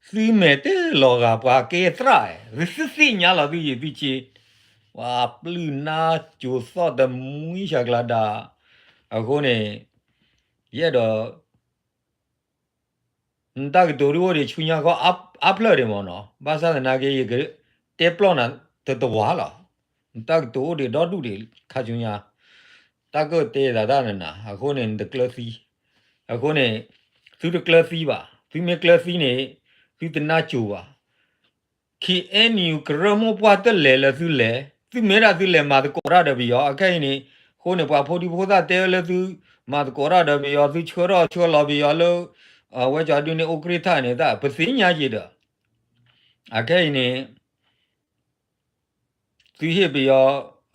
သုမဲာ်တ့ၢ်လီၤဂာ်ပှၤကဲသရၣ်, သုသ့ၣ်ညါလီၤသုယံၤသုက့, ပှၤပျုၢ်နါစိၤသီၣ်တမှံဆးကျါဒၣ်, အဃိန့ၣ် ယအဲၣ်ဒိး နတၢ်ကတိၤဒ်အိၣ်ဒံးဆူညါခီ အါဖျၢၣ်ဒံးမ့ၢ်နီၤ, ဘၣ်ဆၣ်သနာ်က့ ယကတဲပျီၢ်နၤတတဝၤလီၤ. နတၢ်ကတိၤအိၣ်ဒံးဒီဒူၣ်ဒံးခါဆူညါ, တၢ်ကတဲသးတၢ်နနၤ, အဃိန့ၣ် နတကျၢၤသံ, အဃိန့ၣ် သုတကျၢၤသံဘၣ်, သုမ့ၢ်ကျၢၤသံန့ၣ် သုတနါစိၤဘၣ် KNU ကရၢမိၢ်ပှၢ်တလဲၤလၢသုလဲၤ, သုမ့ၢ်ဒၣ်သုလဲၤမၤသကိးတၢ်ဒီးပယီၤ, အခဲအံၤန့ၣ်, အဃိန့ၣ် ပှၤဖိဒံဖိသၣ်တဲဝဲလၢသု မၤသကိးတၢ်ဒီးပယီၤ, သုဆှၢထီၣ်ဆှၢလီၤပယီၤလၢ အဝဲကၠီဒုန့ၣ် အိၣ်ကြ့ၢ်ထၣ်န့ၣ် တၢ်ပသ့ၣ်ညါက့ၤဒီး, အခဲအံၤန့ၣ် သုဟ့ၣ်ပယီၤ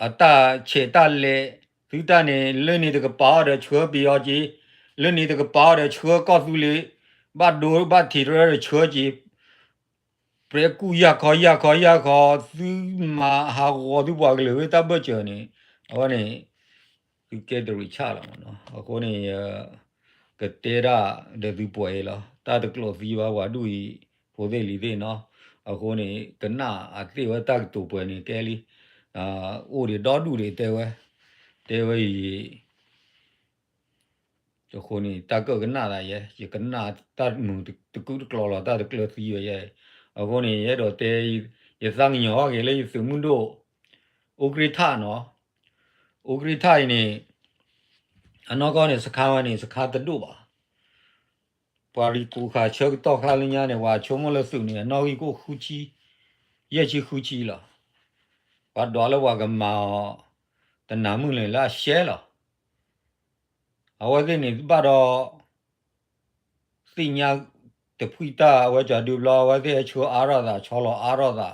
အတၢ်ဆဲးတၢ်လဲၤ, သုတၢ်န့ၣ် လၢန့ၣ်တကပၤအီၤဒီးဆှၢပယီၤက့ၤ, လၢန့ၣ်တကပၤအီၤဒီးဆှၢကီၢ်သူလ့ၤ, ဘၣ်ဒိဘၣ်ထံးတရၢဒီးဆှၢက့ၤ, ပြဲကူၣ်ယၢ်ခီယၢ်ခီယၢ်ခီ, သုမၤဟးဂီၤသုပှၤကလုာ်ဝဲတၢ်ဘၢၣ်စၢၤန့ၣ်, အဝဲန့ၣ် သုကဲတရံးဆၣ်လီၤမ့ၢ်နီၤ, အဃိန့ၣ် ကတဲဒၣ်ဒီးသုပှဲၤအံၤလီၤ, တၢ်တကျိးသံဘၣ်ပှၤဒူၣ်အံၤ, ဖိသ့ၣ်လံၤသ့ၣ်နီၤ, အဃိန့ၣ် ကနၣ်အသ့ၣ်ဝဲတၢ်ကတိၤပှဲၤန့ၣ်ကဲလံ, အိၣ်ဒံးဒီဒူၣ်ဒံးတဲဝဲ, တဲဝဲအံၤ အဃိန့ၣ် တၢ်ကၢၣ်ကနၣ်သးယဲ, ယကနၣ်တၢ်မုာ်တကုတကျိၤလီၤ, တၢ်တကျၢၤသံဝဲယဲ, အဃိန့ၣ် ယအဲၣ်ဒိးတဲ ယသးကညီၤအီၤက့ၤလၢယသုးမုၢ်ဒိၣ် အိၣ်ကြ့ၢ်ထၣ်နီၤ အူကြ့ၢ်ထၣ်အံၤန့ၣ် အနီၢ်ကီၢ်န့ၣ် စခါဝဲန့ၣ် စခါတဒိၣ်ဘၣ်. ပှၤရံကိးဃာ်ဆၢကတီၢ်ခါလၢညါန့ၣ် ပှၤဆိကမိၣ်လၢသုးန့ၣ် အနီၣ်ဂံၢ်ကိၣ်ဃုဆံ, ယဲၢ်ဆံဃုဆံလီၤ. ပှၤဒွးလၢပှၤကမၤအီၤ တနၤမုၢ်လၢ်လၢအရှဲလီၤ. အဝဲသ့ၣ်န့ၣ်ဘၣ်ဒီး သ့ၣ်ညါတဖှံတၢ် အဝဲကၠီဒုဘျီ အဝဲသ့ၣ်ဟဲဆှၢအါထီၣ်သး ဆီလီၤအါထီၣ်သး.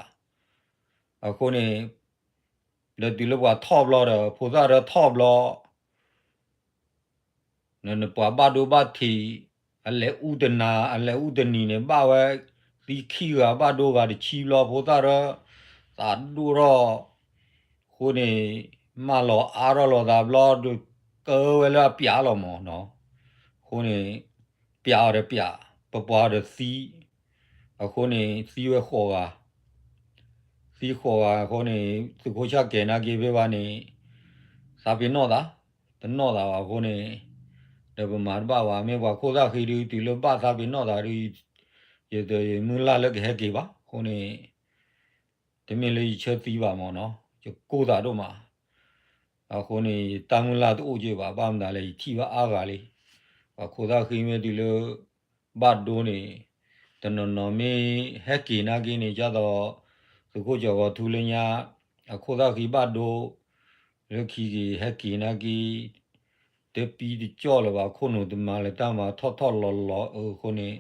အဃိန့ၣ် ဒီးတုၤလၢပှၤထီၣ်ဘျီဒီး ဖိသၣ်ဒီးထီၣ်ဘျီ နပှၤဘၣ်ဒိဘၣ်ထံး အလဲၤအူတနၤ အလဲၤအူတနံၤန့ၣ် ဘၣ်ဝဲ သံခံဂၤဘၣ်ဒိဂၤတဆံဘျီ ဖိသၣ်ဒီး သးဒိၣ်ထီၣ် အဃိန့ၣ် မၢလီၤအါထီၣ်လိာ်သးဘျီ ဒုးကဝဲလၢအပျးလီၤမးနီၤ. အဃိန့ၣ် ပျးအီၤဒီးပျး ပပှၤအီၤဒီးသံ အဃိန့ၣ် သံဝဲဃိးဂၤ သံဃိးဂၤအဃိန့ၣ် သုးခိၣ်ဆၣ်ကဲၤနာ်က့ဖဲဘၣ်န့ၣ် သးပ့ၤနီၣ်သး တနီၣ်သးဘၣ်အဃိန့ၣ် ဒီးပမၤတဘၣ်ဘၣ် မ့ၢ်ပှၤခိၣ်သၣ်ဃံဒုး တုၤလၢဘၣ်သးပ့ၤနီၣ်သးဒုး ယတမုၢ်လၢ်လၢကဟဲက့ၤဘၣ် အဃိန့ၣ် တမ့ၢ်လၢယဆၢသံဘၣ်မးနီၤ ယကိၢ်သးဒိၣ်မး အဃိန့ၣ် ယတၢ်မုၢ်လၢ်တအိၣ်က့ဘၣ် ဘၣ်မနုၤလဲၣ် ယထံၣ်ဘၣ်အါဂၤလံ ပှၤခိၣ်သၣ်ဃံမ့ၢ်တုၤလၢ ဘၣ်ဒိန့ၣ် တနီၤနီၤမ့ၢ်ဟဲက့ၤနာ်က့န့ၣ် ကၢ်သိး သုးခိၣ်ကၠီၤဂီၤထူလၢညါ အခိၣ်သၣ်ဃံဘၣ်ဒိ လၢခံက့ၤဟဲက့ၤနာ်က့ တပံတကၠီၣ်လၢၤဘၣ် ခိၣ်နူာ်တမၤလၢၤတၢ်မၤထီၣ်ထီၣ်လီၤလီၤအဃိန့ၣ်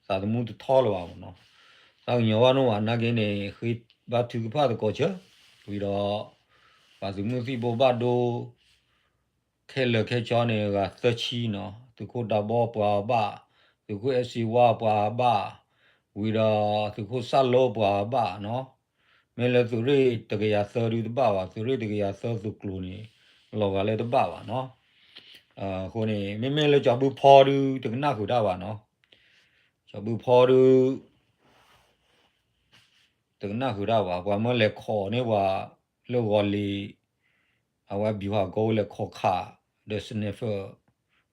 သးသမူတထီလၢၤဘၣ်မးနီၤ သးကညီၤဘၣ်နီၣ်ဘၣ်နာ်က့န့ၣ် ဃ့ဘါထုကဖၣ်သကိးဆၢ ဝံၤဒီး ပှၤသုးမုၢ်သံၣ်ဘိဘၣ်ဒိ ခဲလၢာ်ခဲဆ့န့ၣ် ဂၤသၢဆံနီၤ သုးခိၣ်ဒးဘီပှၤဘၣ် သုးခိၣ်အဲၣ်စ့ဝါပှၤဘၣ် ဝံၤဒီးသုးခိၣ်စၣ်လိပှၤဘၣ်နီၤ မ့ၢ်လၢသုးရ့ၣ်တကယၤသၢဒုတဘၣ်ဘၣ် သုးရ့ၣ်တကယၤသၢသုးကျိၤန့ၣ် လီၤဂာ်လၢတဘၣ်ဘၣ်နီၤ အဃိန့ၣ် မ့မ့ၢ်လၢကၠီၤဘုဖီဒုတကနၣ်ဃုာ်တၢ်ဘၣ်နီၤ ကၠီၤဘုဖီဒု တကနၣ်ဃုာ်တၢ်ဘၣ် ပှၤမၢလဲၤခိးန့ၢ်ပှၤလၢဂီၤလံၤ အဝဲဘံၤဟးကိလဲၤခိးခး ဒီး sniper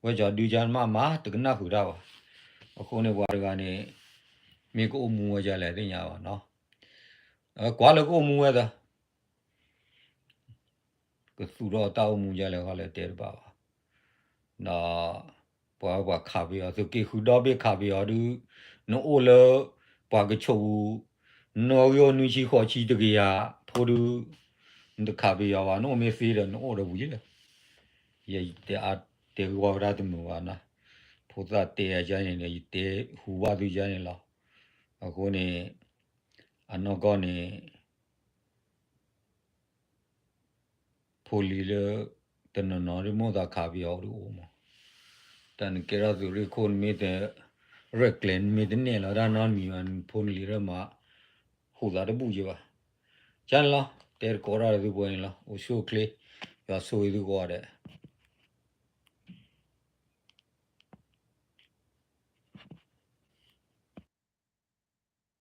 ဝဲကၠီၤဒုကၢ်မးမးတကနၣ်ဃုာ်တၢ်ဘၣ် အဃိန့ၣ်ပှၤတဂၤန့ၣ် မ့ၢ်ကအိၣ်မူဝဲဒ်လဲၣ်သ့ၣ်ညါဘၣ်နီၤ ကွၢ်လၢကအိၣ်မူဝဲသၢ ကသူၣ်ထီၣ်တၢ်အိၣ်မူဒ်လဲၣ်ဃီလဲၣ်တဲတဘၣ်ဘၣ် ဒီး ပှၤပှၤခးပယီၤ သုးက့ဃုဒီဘ့ၣ်ခးပယီၤဒုး နအိၣ်လၢ ပှၤကဆိးပူၤ နအီၣ်ဂံၢ်အိၣ်နွံဆံဃိးဆံတကယၤဖိဒုး နတခးပယီၤဘၣ် နအိၣ်မ့ၢ်သ့ဒီး နအိၣ်ဒီးဝံၤလၢ ယတဲအါတဲဂီၢ်ဝဲဒၣ်တမုာ်ဘၣ်နီၤ ဖိသၣ်တဲအါန့ၣ်ဒီး ယတဲဟူဘၣ်သုယါန့ၣ်လီၤ အဃိန့ၣ် အနီၢ်ကီၢ်န့ၣ် ဖိလံၤလၢ တနီၤနီၤဒ်မိၣ်သးခးပယီၤဒ်အိၣ်မး, တၢ်နကဲထီၣ်သုးရ့ၣ်ခိၣ်နမ့ၢ်တ ရဲၣ်ကျဲၤနမ့ၢ်တနဲၣ်လီၤတၢ်နီတမံၤဘၣ် နဖိနလံၤရၢၣ်မး ဟူးသးတဘူၣ်ယဲဘၣ်. ကန့ၣ်လီၤ တဲတကိးတၢ်ဒီးသုပှဲၤန့ၣ်လီၤ အိၣ်ဆူၣ်အိၣ်ချ့ ယွၤဆိၣ်ဂ့ၤသုကိးဂၤဒဲး.